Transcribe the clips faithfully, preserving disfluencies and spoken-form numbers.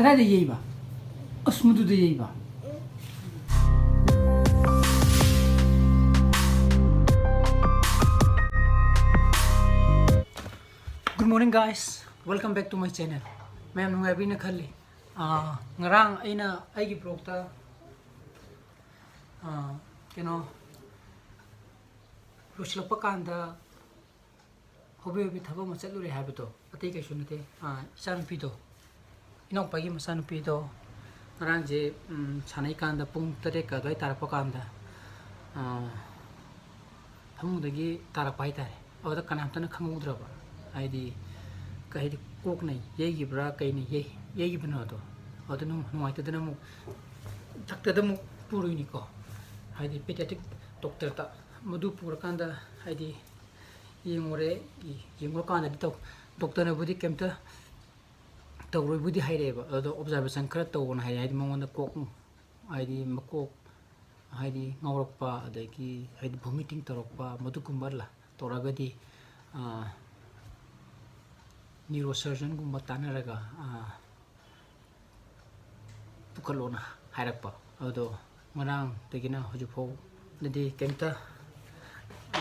ꯀꯗꯥꯏꯗ ꯌꯩꯕ? ꯑꯁ, ꯃꯗꯨꯗ ꯌꯩꯕ꯫ Good morning, guys. Welcome back to my channel. ꯃꯌꯥꯝ ꯅꯨꯡꯉꯥꯏꯕꯤꯅ ꯈꯜꯂꯤ꯫ ꯑꯥ, ꯉꯔꯥꯡ ꯑꯩꯅ ꯑꯩꯒꯤ vlogꯇ, ꯑꯥ, ꯀꯩꯅꯣ, ꯂꯣꯏꯁꯤꯜꯂꯛꯄ ꯀꯥꯟꯗ ꯍꯣꯕꯦ ꯍꯣꯕꯦ ꯊꯕꯛ ꯑꯃ ꯆꯠꯂꯨꯔꯦ ꯍꯥꯏꯕꯗꯣ ꯑꯇꯩ ꯀꯩꯁꯨ ꯅꯠꯇꯦ꯫ ꯑꯥ, ꯏꯆꯥꯅꯨꯄꯤꯗꯣ, ꯏꯅꯥꯎꯄꯥꯒꯤ ꯃꯆꯥꯅꯨꯄꯤꯗꯣ ꯉꯔꯥꯡꯁꯦ, ꯎꯝ, ꯁꯥꯟꯅꯩꯀꯥꯟꯗ ꯄꯨꯡ ꯇꯔꯦꯠꯀ ꯑꯗꯨꯋꯥꯏ ꯇꯥꯔꯛꯄ ꯀꯥꯟꯗ, ꯑꯥ, ꯐꯃꯨꯡꯗꯒꯤ ꯇꯥꯔꯛꯄ ꯍꯥꯏꯇꯥꯔꯦ꯫ ꯑꯗꯨꯗ ꯀꯅꯥꯝꯇꯅ ꯈꯪꯍꯧꯗ꯭ꯔꯕ꯫ ꯍꯥꯏꯗꯤ, ꯀꯩ ꯍꯥꯏꯗꯤ, ꯀꯣꯛꯅ ꯌꯩꯈꯤꯕ꯭ꯔꯥ, ꯀꯩꯅ ꯌꯩ-, ꯌꯩꯈꯤꯕꯅꯣꯗꯣ꯫ ꯑꯗꯨ ꯅꯨꯡ-, ꯅꯨꯡꯉꯥꯏꯇꯗꯅ ꯑꯃꯨꯛ ꯗꯥꯛꯇꯔꯗ ꯑꯃꯨꯛ ꯄꯨꯔꯨꯏꯅꯤꯀꯣ꯫ ꯍꯥꯏꯗꯤ, pediatric doctorꯗ꯫ ꯃꯗꯨ ꯄꯨꯔꯀꯥꯟꯗ, ꯍꯥꯏꯗꯤ, ꯌꯦꯡꯉꯨꯔꯦ꯫ ꯌꯦꯡꯉꯨꯔꯀꯥꯟꯗꯗꯤ ꯗꯣꯛ-, ꯗꯣꯛꯇꯔꯅꯕꯨꯗꯤ ꯀꯩꯝꯇ ꯇꯧꯔꯣꯏꯕꯨꯗꯤ ꯍꯥꯏꯔꯛꯑꯦꯕ꯫ ꯑꯗꯣ observation ꯈꯔ ꯇꯧꯑꯣꯅ ꯍꯥꯏꯔꯛꯑꯦ꯫ ꯍꯥꯏꯗꯤ, ꯃꯉꯣꯟꯗ ꯀꯣꯛ, ꯍꯥꯏꯗꯤ, ꯃꯀꯣꯛ, ꯍꯥꯏꯗꯤ, ꯉꯥꯎꯔꯛꯄ, ꯑꯗꯒꯤ, ꯍꯥꯏꯗꯤ, vomiting ꯇꯧꯔꯛꯄ, ꯃꯗꯨꯒꯨꯝꯕ ꯂ-, ꯇꯧꯔꯒꯗꯤ, ꯑꯥ, neurosurgeonꯒꯨꯝꯕ ꯇꯥꯟꯅꯔꯒ, ꯑꯥ, ꯄꯨꯈꯠꯂꯣꯅ ꯍꯥꯏꯔꯛꯄ꯫ ꯑꯗꯣ ꯉꯔꯥꯡꯗꯒꯤꯅ ꯍꯧꯖꯤꯛ ꯐꯥꯎꯗꯗꯤ ꯀꯩꯝꯇ, ꯑ,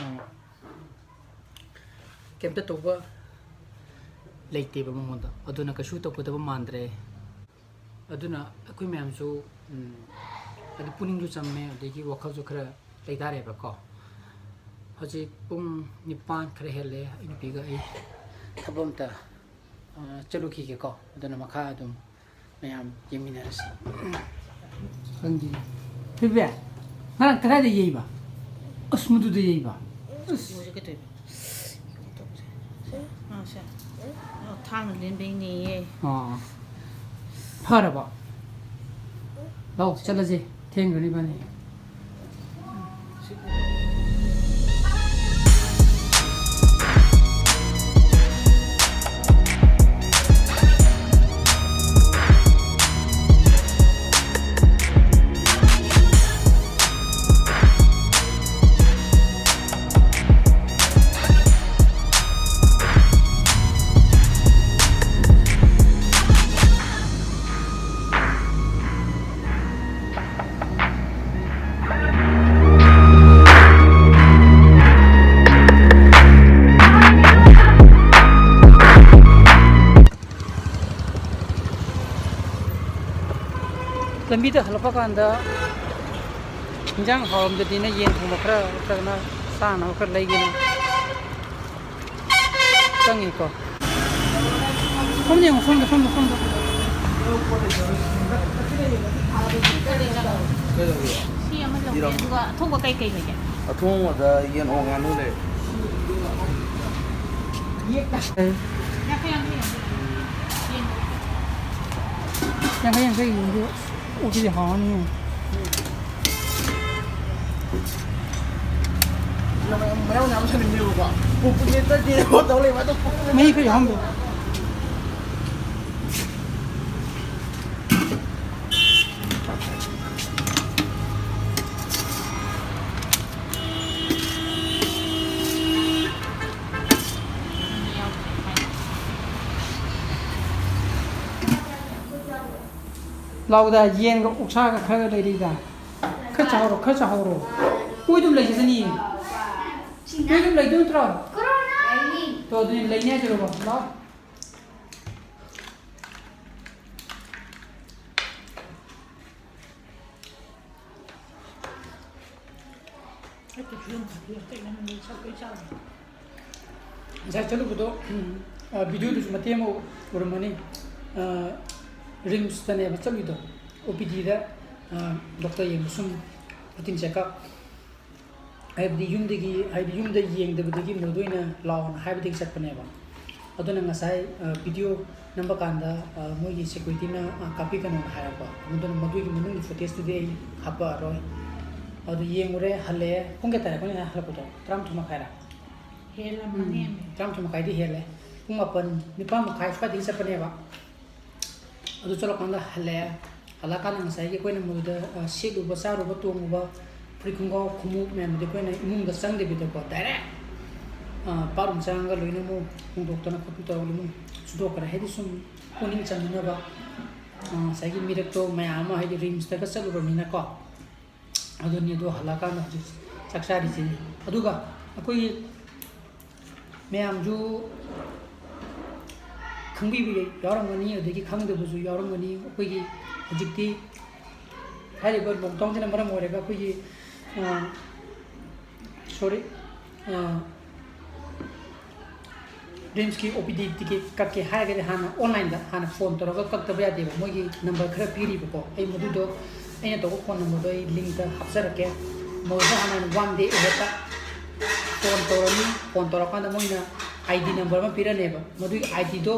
ꯀꯩꯝꯇ ꯇꯧꯕ ꯂꯩꯇꯦꯕ ꯃꯉꯣꯟꯗ꯫ ꯑꯗꯨꯅ ꯀꯩꯁꯨ ꯇꯧꯒꯗꯕ ꯃꯥꯟꯗ꯭ꯔꯦ꯫ ꯑꯗꯨꯅ ꯑꯩꯈꯣꯏ ꯃꯌꯥꯝꯁꯨ, ꯎꯝ, ꯍꯥꯏꯗꯤ ꯄꯨꯛꯅꯤꯡꯁꯨ ꯆꯝꯃꯦ, ꯑꯗꯒꯤ ꯋꯥꯈꯜꯁꯨ ꯈꯔ ꯂꯩꯇꯥꯔꯦꯕꯀꯣ꯫ ꯍꯧꯖꯤꯛ ꯄꯨꯡ ꯅꯤꯄꯥꯟ ꯈꯔ ꯍꯦꯜꯂꯦ, ꯑꯩ ꯅꯨꯄꯤꯒ ꯑꯩ ꯊꯕꯛ ꯑꯝꯇ, ꯑ, ꯆꯠꯂꯨꯈꯤꯒꯦꯀꯣ꯫ ꯑꯗꯨꯅ ꯃꯈꯥ ꯑꯗꯨꯝ ꯃꯌꯥꯝ ꯌꯦꯡꯃꯤꯟꯅꯔꯁꯤ꯫ ꯈꯪꯗꯦ꯫ ꯊꯣꯏꯕꯤ, ꯉꯔꯥꯡ ꯀꯗꯥꯏꯗ ꯌꯩꯕ? ꯑꯁ, ꯃꯗꯨꯗ ꯌꯩꯕ꯫ ꯑꯁ꯫ ꯃꯣꯏꯁꯦ ꯀꯩꯗꯧꯔꯤꯕ? ꯀꯩꯅꯣ ꯇꯧꯕꯁꯦ꯫ ꯁꯦ, ꯑꯥ, ꯁꯦ꯫ ꯑꯥ, ꯊꯥꯡꯅ ꯂꯦꯟꯕꯩꯅꯦꯌꯦ꯫ ꯑꯥ꯫ ꯐꯔꯕꯣ? ꯂꯥꯛꯑꯣ, ꯆꯠꯂꯁꯦ꯫ ꯊꯦꯡꯈ꯭ꯔꯅꯤ ꯏꯕꯥꯅꯤ꯫ ꯂꯝꯕꯤꯗ ꯍꯜꯂꯛꯄ ꯀꯥꯟꯗ ꯏꯟꯖꯥꯡ ꯍꯥꯎꯔꯝꯗ꯭ꯔꯗꯤꯅ ꯌꯦꯟ ꯊꯣꯡꯕ ꯈꯔ ꯅꯠꯇ꯭ꯔꯒꯅ ꯆꯥꯅꯕ ꯈꯔ ꯂꯩꯒꯦꯅ ꯆꯪꯉꯤꯀꯣ꯫ ꯁꯣꯝꯗ ꯌꯦꯡꯉꯣ, ꯁꯣꯝꯗ, ꯁꯣꯝꯗ, ꯁꯣꯝꯗ꯫ ꯀꯩꯗꯧꯒꯦ? ꯁꯤ ꯑꯃ ꯂꯧꯒꯦ, ꯌꯦꯔꯨꯝ꯫ ꯑꯗꯨꯒ ꯑꯊꯣꯡꯕ ꯀꯩ ꯀꯩ ꯂꯩꯒꯦ? ꯑꯊꯣꯡꯕꯗ ꯌꯦꯟ ꯑꯣ ꯉꯥꯅꯨ ꯂꯩ꯫ ꯌꯥꯡꯈꯩ, ꯌꯥꯡꯈꯩ, ꯌꯥꯡꯈꯩ꯫ ꯌꯦꯟ꯫ ꯌꯥꯡꯈꯩ, ꯌꯥꯡꯈꯩ ꯌꯦꯟꯗꯨ꯫ ꯑꯣꯛꯁꯤꯗꯤ ꯍꯥꯎꯔꯅꯤ꯫ ꯃꯌꯥꯝ ꯃꯌꯥꯝ ꯁꯥꯅꯤꯡꯉꯦꯕꯀꯣ꯫ ꯄꯨꯛ ꯄꯨꯛ ꯂꯦꯞꯇꯗꯦ ꯇꯧ ꯂꯩꯕ ꯑꯗꯣ ꯄꯨꯛ ꯄꯨꯛ ꯃꯍꯤ ꯈꯔ ꯌꯥꯎꯍꯟꯕꯤꯌꯨ꯫ ꯂꯥꯎꯗ, ꯌꯦꯟꯒ ꯑꯣꯛꯁꯥꯒ ꯈꯔꯒ ꯂꯩꯔꯤꯗ꯫ ꯈꯔ ꯆꯥꯍꯧꯔꯣ, ꯈꯔ ꯆꯥꯍꯧꯔꯣ꯫ ꯃꯣꯏ ꯑꯗꯨꯝ ꯂꯩꯖꯁꯅꯤ꯫ ꯃꯣꯏ ꯑꯗꯨꯝ ꯂꯩꯗꯣꯏ ꯅꯠꯇ꯭ꯔꯣ? ꯇꯣ, ꯑꯗꯨꯗꯤ ꯂꯩꯅꯤ ꯍꯥꯏꯖꯔꯣꯕ꯫ ꯂꯥꯎ꯫ ꯑꯩ ꯀꯩꯁꯨ ꯌꯥꯝ ꯈꯟꯕꯤꯌꯨ, ꯑꯇꯩ ꯅꯪ ꯁꯛ ꯂꯣꯏ ꯆꯥꯕꯅꯤ꯫ ꯉꯁꯥꯏ ꯆꯠꯂꯨꯕꯗꯣ, ꯎꯝ, ꯑ, ꯚꯤꯗꯤꯑꯣꯗꯨꯁꯨ ꯃꯇꯦꯛ ꯑꯃ ꯎꯔꯝꯃꯅꯤ꯫ ꯑ, ꯔꯤꯝꯁꯇꯅꯦꯕ ꯆꯠꯂꯨꯏꯗꯣ, ꯑꯣ ꯄꯤ ꯗꯤꯗ, ꯑ, ꯗꯣꯛꯇꯔ ꯌꯦꯡꯕ ꯁꯨꯝ routine checkup꯫ ꯍꯥꯏꯕꯗꯤ ꯌꯨꯝꯗꯒꯤ, ꯍꯥꯏꯗꯤ ꯌꯨꯝꯗ ꯌꯦꯡꯗꯕꯗꯒꯤ ꯃꯣꯏꯗ ꯑꯣꯏꯅ ꯂꯥꯛꯑꯣꯅ ꯍꯥꯏꯕꯗꯒꯤ ꯆꯠꯄꯅꯦꯕ꯫ ꯑꯗꯨꯅ ꯉꯁꯥꯏ, ꯑ, ꯚꯤꯗꯤꯑꯣ ꯅꯝꯕ ꯀꯥꯟꯗ, ꯑ, ꯃꯣꯏꯒꯤ ꯁꯦꯀ꯭ꯌꯨꯔꯤꯇꯤꯅ, ꯑ, ꯀꯥꯞꯄꯤꯒꯅꯣꯅ ꯍꯥꯏꯔꯛꯄ꯫ ꯑꯗꯨꯅ ꯃꯗꯨꯒꯤ ꯃꯅꯨꯡꯒꯤ ꯐꯨꯇꯦꯖꯇꯨꯗꯤ ꯑꯩ ꯍꯥꯞꯄꯛꯑꯔꯣꯏ꯫ ꯑꯗꯨ ꯌꯦꯡꯉꯨꯔꯦ, ꯍꯜꯂꯛꯑꯦ꯫ ꯄꯨꯡ ꯀꯌꯥ ꯇꯥꯔꯦ ꯑꯩꯈꯣꯏꯅ ꯍꯜꯂꯛꯄꯗꯣ? ꯇꯔꯥꯃꯥꯊꯣꯏ ꯃꯈꯥꯏꯔꯥ? ꯍꯦꯜꯂꯝꯃꯅꯤ꯫ ꯎꯝ, ꯇꯔꯥꯃꯥꯊꯣꯏ ꯃꯈꯥꯏꯗꯤ ꯍꯦꯜꯂꯦ꯫ ꯄꯨꯡ ꯃꯥꯄꯟ, ꯅꯤꯄꯥꯟ ꯃꯈꯥꯏ ꯁ꯭ꯋꯥꯏꯗꯒꯤ ꯆꯠꯄꯅꯦꯕ꯫ ꯑꯗꯨ ꯆꯠꯂꯀꯥꯟꯗ ꯍꯜꯂꯛꯑꯦ꯫ ꯍꯜꯂꯛꯑꯀꯥꯟꯗ ꯉꯁꯥꯏꯒꯤ ꯑꯩꯈꯣꯏꯅ ꯃꯗꯨꯗ, ꯑ, ꯁꯦꯠꯂꯨꯕ, ꯆꯥꯔꯨꯕ, ꯇꯣꯡꯉꯨꯕ ꯐꯨꯔꯤꯠ ꯈꯣꯡꯒ꯭ꯔꯥꯎ ꯈꯣꯡꯎꯞ ꯃꯌꯥꯝꯗꯨꯗꯤ ꯑꯩꯈꯣꯏꯅ ꯏꯃꯨꯡꯗ ꯆꯪꯗꯕꯤꯗꯀꯣ, direct, ꯑ, bathroom ꯆꯪꯉꯒ ꯂꯣꯏꯅ ꯑꯃꯨꯛ ꯍꯣꯡꯗꯣꯛꯇꯅ ꯈꯣꯠꯇꯅ ꯇꯧꯔꯒ ꯑꯗꯨꯝ ꯁꯨꯗꯣꯛꯈ꯭ꯔꯦ꯫ ꯍꯥꯏꯗꯤ ꯁꯨꯝ ꯄꯨꯛꯅꯤꯡ ꯆꯪꯅꯅꯕ, ꯑ, ꯉꯁꯥꯏꯒꯤ ꯃꯤꯔꯛꯇꯣ ꯃꯌꯥꯝ ꯑꯃ, ꯍꯥꯏꯗꯤ ꯔꯤꯝꯁꯇꯒ ꯆꯠꯂꯨꯔꯕꯅꯤꯅꯀꯣ꯫ ꯑꯗꯨꯅꯤ, ꯑꯗꯣ ꯍꯜꯂꯛꯑꯀꯥꯟꯗ ꯍꯧꯖꯤꯛ ꯆꯥꯛ ꯆꯥꯔꯤꯁꯤꯅꯤ꯫ ꯑꯗꯨꯒ ꯑꯩꯈꯣꯏꯒꯤ ꯃꯌꯥꯝꯁꯨ ꯈꯪꯕꯤꯕ ꯌꯥꯎꯔꯝꯒꯅꯤ, ꯑꯗꯒꯤ ꯈꯪꯗꯕꯁꯨ ꯌꯥꯎꯔꯝꯒꯅꯤ꯫ ꯑꯩꯈꯣꯏꯒꯤ ꯍꯧꯖꯤꯛꯇꯤ ꯍꯥꯏꯔꯤꯕ ꯂꯣꯛꯗꯥꯎꯟꯁꯤꯅ ꯃꯔꯝ ꯑꯣꯏꯔꯒ ꯑꯩꯈꯣꯏꯒꯤ, ꯑ, ꯁꯣꯔꯤ, ꯑ, ꯔꯤꯝꯁꯀꯤ ꯑꯣ ꯄꯤ ꯗꯤ ꯇꯤꯀꯦꯠ ꯀꯛꯀꯦ ꯍꯥꯏꯔꯒꯗꯤ ꯍꯥꯟꯅ ꯑꯣꯟꯂꯥꯏꯟꯗ ꯍꯥꯟꯅ ꯐꯣꯟ ꯇꯧꯔꯒ ꯀꯛꯇꯕ ꯌꯥꯗꯦꯕ꯫ ꯃꯣꯏꯒꯤ ꯅꯝꯕꯔ ꯈꯔ ꯄꯤꯔꯤꯕꯀꯣ, ꯑꯩ ꯃꯗꯨꯗꯣ, ꯑꯩꯅ ꯇꯧꯕ ꯐꯣꯟ ꯅꯝꯕꯔꯗꯣ ꯑꯩ ꯂꯤꯡꯇ ꯍꯥꯞꯆꯔꯛꯀꯦ꯫ ꯃꯣꯏꯗ ꯍꯥꯟꯅ ꯋꯥꯟ ꯗꯦ ꯑꯦꯍꯦꯠꯇ ꯐꯣꯟ ꯇꯧꯔꯅꯤ꯫ ꯐꯣꯟ ꯇꯧꯔꯀꯥꯟꯗ ꯃꯣꯏꯅ ꯑꯥꯏ ꯗꯤ ꯅꯝꯕꯔ ꯑꯃ ꯄꯤꯔꯅꯦꯕ꯫ ꯃꯗꯨꯒꯤ ꯑꯥꯏ ꯗꯤꯗꯣ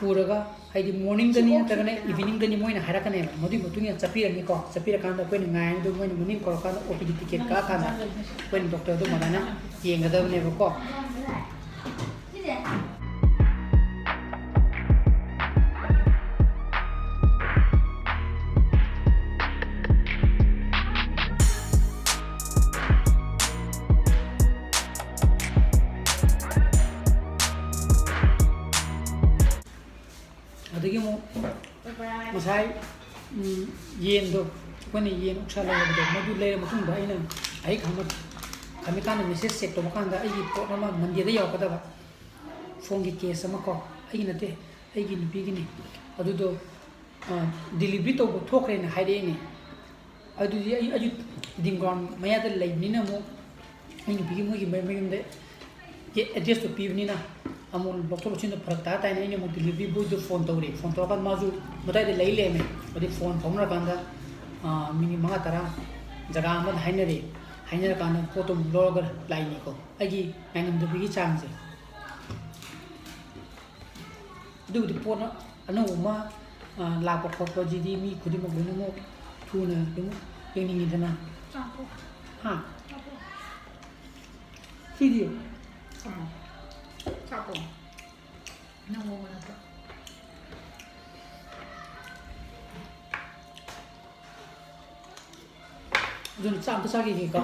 ꯄꯨꯔꯒ, ꯍꯥꯏꯗꯤ ꯃꯣꯔꯅꯤꯡꯗꯅꯤ ꯅꯠꯇ꯭ꯔꯒꯅ ꯏꯚꯤꯅꯤꯡꯗꯅꯤ ꯃꯣꯏꯅ ꯍꯥꯏꯔꯛꯀꯅꯦꯕ꯫ ꯃꯗꯨꯒꯤ ꯃꯇꯨꯡ ꯏꯟꯅ ꯆꯠꯄꯤꯔꯅꯤꯀꯣ꯫ ꯆꯠꯄꯤꯔꯀꯥꯟꯗ ꯑꯩꯈꯣꯏꯅ ꯉꯥꯏꯔꯅꯤ꯫ ꯑꯗꯨ ꯃꯣꯏꯅ ꯃꯅꯤꯡ ꯀꯧꯔꯀꯥꯟꯗ ꯑꯣ ꯄꯤ ꯗꯤ ꯇꯤꯀꯦꯠ ꯀꯛꯑꯀꯥꯟꯗ ꯑꯩꯈꯣꯏꯅ ꯗꯣꯛꯇꯔꯗꯣ ꯃꯗꯥꯏꯅ ꯌꯦꯡꯒꯗꯕꯅꯦꯕꯀꯣ꯫ ꯑꯗꯒꯤ ꯑꯃꯨꯛ ꯉꯁꯥꯏ, ꯎꯝ, ꯌꯦꯟꯗꯣ, ꯑꯩꯈꯣꯏꯅ ꯌꯦꯟ ꯑꯣꯛꯁꯥ ꯂꯩꯔꯕꯗꯣ, ꯃꯗꯨ ꯂꯩꯔ ꯃꯇꯨꯡꯗ ꯑꯩꯅ ꯑꯍꯤꯡ ꯈꯪꯕ ꯊꯝꯃꯤꯀꯥꯟꯗ ꯃꯦꯁꯦꯖ ꯆꯦꯛ ꯇꯧꯕ ꯀꯥꯟꯗ ꯑꯩꯒꯤ ꯄꯣꯠ ꯑꯃ ꯃꯟꯗꯦꯗ ꯌꯧꯔꯛꯀꯗꯕ, ꯐꯣꯟꯒꯤ ꯀꯦꯁ ꯑꯃ ꯀꯣ, ꯑꯩꯒꯤ ꯅꯠꯇꯦ, ꯑꯩꯒꯤ ꯅꯨꯄꯤꯒꯤꯅꯤ꯫ ꯑꯗꯨꯗꯣ, ꯑ, ꯗꯤꯂꯤꯚꯔꯤ ꯇꯧꯕ ꯊꯣꯛꯈ꯭ꯔꯦꯅ ꯍꯥꯏꯔꯛꯑꯦꯅꯦ꯫ ꯑꯗꯨꯗꯤ ꯑꯩ, ꯑꯩꯁꯨ ꯗꯤꯝ ꯒ꯭ꯔꯥꯎꯟ ꯃꯌꯥꯗ ꯂꯩꯕꯅꯤꯅ ꯑꯃꯨꯛ ꯑꯩ ꯅꯨꯄꯤꯒꯤ ꯃꯣꯏꯒꯤ ꯃ-, ꯃꯌꯨꯝꯗ ꯑꯦ-, ꯑꯦꯗ꯭ꯔꯦꯁꯇꯣ ꯄꯤꯕꯅꯤꯅ ꯑꯃꯨꯛ ꯂꯧꯊꯣꯛ ꯂꯧꯁꯤꯟꯗꯣ ꯐꯔꯛ ꯇꯥ ꯇꯥꯏꯅ ꯑꯩꯅ ꯑꯃꯨꯛ ꯗꯤꯂꯤꯚꯔꯤ ꯕꯣꯏꯗꯣ ꯐꯣꯟ ꯇꯧꯔꯦ꯫ ꯐꯣꯟ ꯇꯧꯔꯀꯥꯟꯗ ꯃꯥꯁꯨ ꯃꯇꯥꯏꯗ ꯂꯩ ꯂꯩꯔꯝꯃꯦ꯫ ꯑꯗꯩ ꯐꯣꯟ ꯐꯥꯎꯅꯔꯀꯥꯟꯗ, ꯑꯥ, ꯃꯤꯅꯤꯠ ꯃꯉꯥ ꯇꯔꯥ ꯖꯒꯥ ꯑꯃꯗ ꯍꯥꯏꯅꯔꯦ꯫ ꯍꯥꯏꯅꯔꯀꯥꯟꯗ ꯄꯣꯠꯇꯣ ꯑꯃꯨꯛ ꯂꯧꯔꯒ ꯂꯥꯛꯏꯅꯤꯀꯣ꯫ ꯑꯩꯒꯤ ꯉꯥꯏꯉꯝꯗꯕꯒꯤ ꯆꯥꯡꯁꯦ꯫ ꯑꯗꯨꯕꯨꯗꯤ ꯄꯣꯠ ꯑꯅꯧꯕ ꯑꯃ, ꯑ, ꯂꯥꯛꯄ ꯈꯣꯠꯄꯁꯤꯗꯤ ꯃꯤ ꯈꯨꯗꯤꯡꯃꯛ ꯂꯣꯏꯅꯃꯛ ꯊꯨꯅ ꯑꯗꯨꯝ ꯌꯦꯡꯅꯤꯡꯉꯤꯗꯅ꯫ ꯆꯥꯊꯣꯛ꯫ ꯍꯥ? ꯆꯥꯊꯣꯛ꯫ ꯁꯤꯗꯤ? ꯆꯥꯊꯣꯛ꯫ ꯅꯪ ꯉꯧꯕ ꯅꯠꯇ꯭ꯔꯣ? ꯑꯗꯨꯅ ꯆꯥꯛ ꯑꯝꯇ ꯆꯥꯈꯤꯒꯦꯀꯣ꯫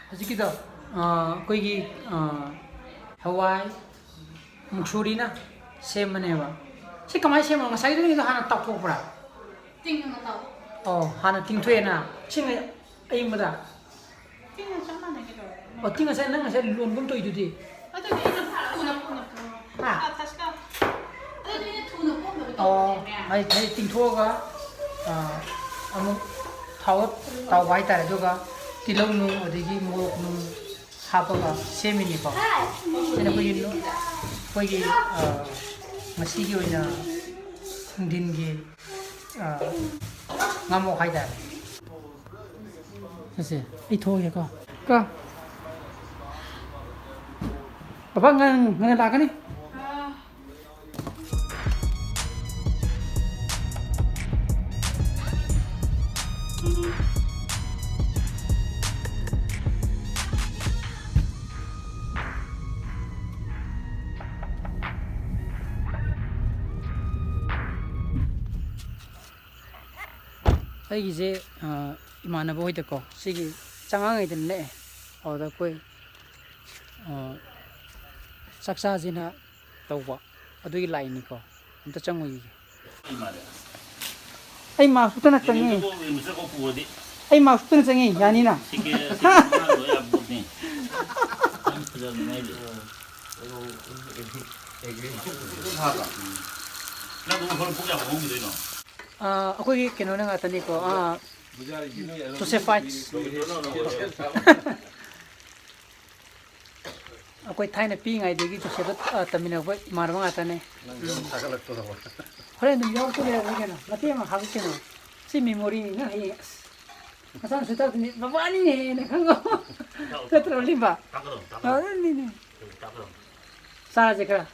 ꯍꯧꯖꯤꯛꯀꯤꯗꯣ, ꯑ, ꯑꯩꯈꯣꯏꯒꯤ, ꯑ, ꯍꯋꯥꯏ ꯃꯨꯛꯁꯣꯔꯤꯅ ꯁꯦꯝꯕꯅꯦꯕ꯫ ꯁꯤ ꯀꯃꯥꯏꯅ ꯁꯦꯝꯕꯅꯣ? ꯉꯁꯥꯏꯒꯤꯗꯣ ꯍꯥꯟꯅ ꯇꯥꯎꯊꯣꯛꯄ꯭ꯔꯥ? ꯇꯤꯡꯉꯒ ꯇꯥꯎ꯫ ꯑꯣ, ꯍꯥꯟꯅ ꯇꯤꯡꯊꯣꯛꯑꯦꯅ ꯏꯁꯤꯡ ꯑꯌꯤꯡꯕꯗ? ꯇꯤꯡꯉ ꯆꯞ ꯃꯥꯟꯅꯩ ꯀꯩꯗꯧꯔꯒꯦ? ꯑꯣ, ꯇꯤꯡ ꯉꯁꯥꯏ ꯅꯪ ꯉꯁꯥꯏ ꯂꯣꯟꯒꯨꯝ ꯇꯧꯔꯤꯗꯨꯗꯤ? ꯑꯗꯨꯗꯤ ꯑꯩꯅ ꯊꯨꯅ ꯄꯣꯝꯅꯕ ꯇꯧꯔꯣ꯫ ꯍꯥ? ꯑꯥ, ꯊꯥꯁꯤꯜꯂꯣ꯫ ꯑꯗꯨꯗꯤ ꯑꯩꯅ ꯊꯨꯅ ꯄꯣꯝꯅꯕ ꯑꯣ, ꯇꯧꯔꯣꯅꯦ꯫ ꯍꯥꯏ-, ꯍꯥꯏꯗꯤ ꯇꯤꯡꯊꯣꯛꯑꯒ, ꯑꯥ, ꯑꯃꯨꯛ ꯊꯥꯎ ꯇꯥꯎꯕ ꯍꯥꯏꯇꯥꯔꯦ, ꯑꯗꯨꯒ ꯇꯤꯜꯍꯧ ꯅꯨꯡ ꯑꯗꯒꯤ ꯃꯣꯔꯣꯛ ꯅꯨꯡ ꯍꯥꯞꯄꯒ ꯁꯦꯝꯃꯤꯅꯤꯀꯣ꯫ ꯑꯩꯅ ꯑꯩꯈꯣꯏꯒꯤ ꯅꯨ-, ꯑꯩꯈꯣꯏꯒꯤ, ꯑꯥ, ꯉꯁꯤꯒꯤ ꯑꯣꯏꯅ ꯅꯨꯡꯊꯤꯟꯒꯤ, ꯑꯥ, ꯉꯥꯃꯣꯛ ꯍꯥꯏꯇꯥꯔꯦ꯫ ꯁꯦ, ꯑꯩ ꯊꯣꯛꯑꯒꯦꯀꯣ꯫ ꯀꯣ꯫ ꯄꯥꯄꯥ ꯉꯟ-, ꯉꯟꯅ ꯂꯥꯛꯀꯅꯤ꯫ ꯑꯩꯒꯤꯁꯦ, ꯑ, ꯏꯃꯥꯟꯅꯕ ꯍꯣꯏꯗꯀꯣ, ꯁꯤꯒꯤ ꯆꯉꯥꯡꯉꯩꯗꯅ ꯅꯛꯑꯦ꯫ ꯑꯗꯨꯗ ꯑꯩꯈꯣꯏ, ꯑ, ꯆꯥꯛ ꯆꯥꯁꯤꯅ ꯇꯧꯕ, ꯑꯗꯨꯒꯤ ꯂꯥꯛꯏꯅꯤꯀꯣ꯫ ꯑꯝꯇ ꯆꯪꯉꯨꯈꯤꯒꯦ꯫ ꯑꯩ ꯃꯥꯁ ꯎꯞꯇꯅ ꯆꯪꯉꯤ꯫ ꯑꯩ ꯃꯥꯁ ꯎꯞꯇꯅ ꯆꯪꯉꯤ, ꯌꯥꯅꯤꯅ? ꯑꯥ, ꯑꯩꯈꯣꯏꯒꯤ ꯀꯩꯅꯣꯅ ꯉꯥꯛꯇꯅꯤꯀꯣ, ꯑꯥ, ꯖꯣꯁꯦꯐꯥꯏꯠꯁ꯫ ꯑꯩꯈꯣꯏ ꯊꯥꯏꯅ ꯄꯤꯛꯏꯉꯩꯗꯒꯤ ꯖꯣꯁꯦꯐꯇ, ꯑꯥ, ꯇꯝꯃꯤꯟꯅꯔꯛꯄ ꯏꯃꯥꯟꯅꯕ ꯉꯥꯛꯇꯅꯦ꯫ ꯅꯪ ꯑꯗꯨꯝ ꯊꯥꯒꯠꯂꯛꯄ ꯍꯧꯔꯣ꯫ ꯍꯣꯔꯦꯟ ꯑꯗꯨꯝ ꯌꯥꯎꯔꯛꯄ ꯂꯩꯔꯝꯃꯣꯏ ꯀꯩꯅꯣ, ꯃꯇꯦꯛ ꯑꯃ ꯍꯥꯞꯄꯛꯀꯦ ꯀꯩꯅꯣ꯫ ꯁꯤ ꯃꯦꯃꯣꯔꯤꯅꯤ, ꯅꯪ ꯍꯌꯦꯡ ꯑꯁ ꯃꯆꯥ ꯃꯁꯨ ꯇꯥꯛꯇꯣꯏꯅꯤ, ꯕꯕꯥꯅꯤꯅꯦꯅ ꯈꯪꯉꯣ꯫ ꯅꯠꯇ꯭ꯔꯣ, ꯂꯤꯝꯕ? ꯇꯥꯛꯀꯗꯧꯅꯤ, ꯇꯥꯛꯀꯗꯧꯅꯤ꯫ ꯑꯗꯨꯅꯤꯅꯦ꯫ ꯇꯥꯛꯀꯗꯧꯅꯤ꯫ ꯆꯥꯔꯁꯦ ꯈꯔ꯫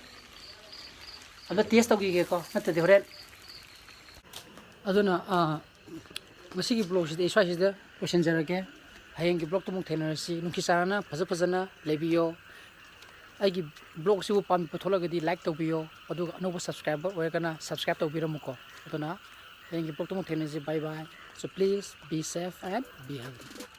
ꯑꯗꯣ ꯇꯦꯁ ꯇꯧꯈꯤꯒꯦꯀꯣ, ꯅꯠꯇ꯭ꯔꯗꯤ ꯍꯣꯔꯦꯟ꯫ ꯑꯗꯨꯅ, ꯑꯥ, ꯉꯁꯤꯒꯤ ꯕ꯭ꯂꯣꯒꯁꯤꯗꯤ ꯑꯩ ꯁ꯭ꯋꯥꯏꯁꯤꯗ ꯂꯣꯏꯁꯤꯟꯖꯔꯒꯦ꯫ ꯍꯌꯦꯡꯒꯤ ꯕ꯭ꯂꯣꯒꯇ ꯑꯃꯨꯛ ꯊꯦꯡꯅꯔꯁꯤ꯫ ꯅꯨꯡꯁꯤ ꯆꯥꯟꯅꯅ ꯐꯖ ꯐꯖꯅ ꯂꯩꯕꯤꯌꯣ꯫ ꯑꯩꯒꯤ ꯕ꯭ꯂꯣꯒꯁꯤꯕꯨ ꯄꯥꯝꯕꯤꯕ ꯊꯣꯛꯂꯒꯗꯤ ꯂꯥꯏꯛ ꯇꯧꯕꯤꯌꯣ, ꯑꯗꯨꯒ ꯑꯅꯧꯕ ꯁꯕꯁꯀ꯭ꯔꯥꯏꯕꯔ ꯑꯣꯏꯔꯒꯅ ꯁꯕꯁꯀ꯭ꯔꯥꯏꯕ ꯇꯧꯕꯤꯔꯝꯃꯨꯀꯣ꯫ ꯑꯗꯨꯅ ꯍꯌꯦꯡꯒꯤ ꯕ꯭ꯂꯣꯒꯇ ꯑꯃꯨꯛ ꯊꯦꯡꯅꯁꯤ꯫ Bye bye. So please be safe and be healthy.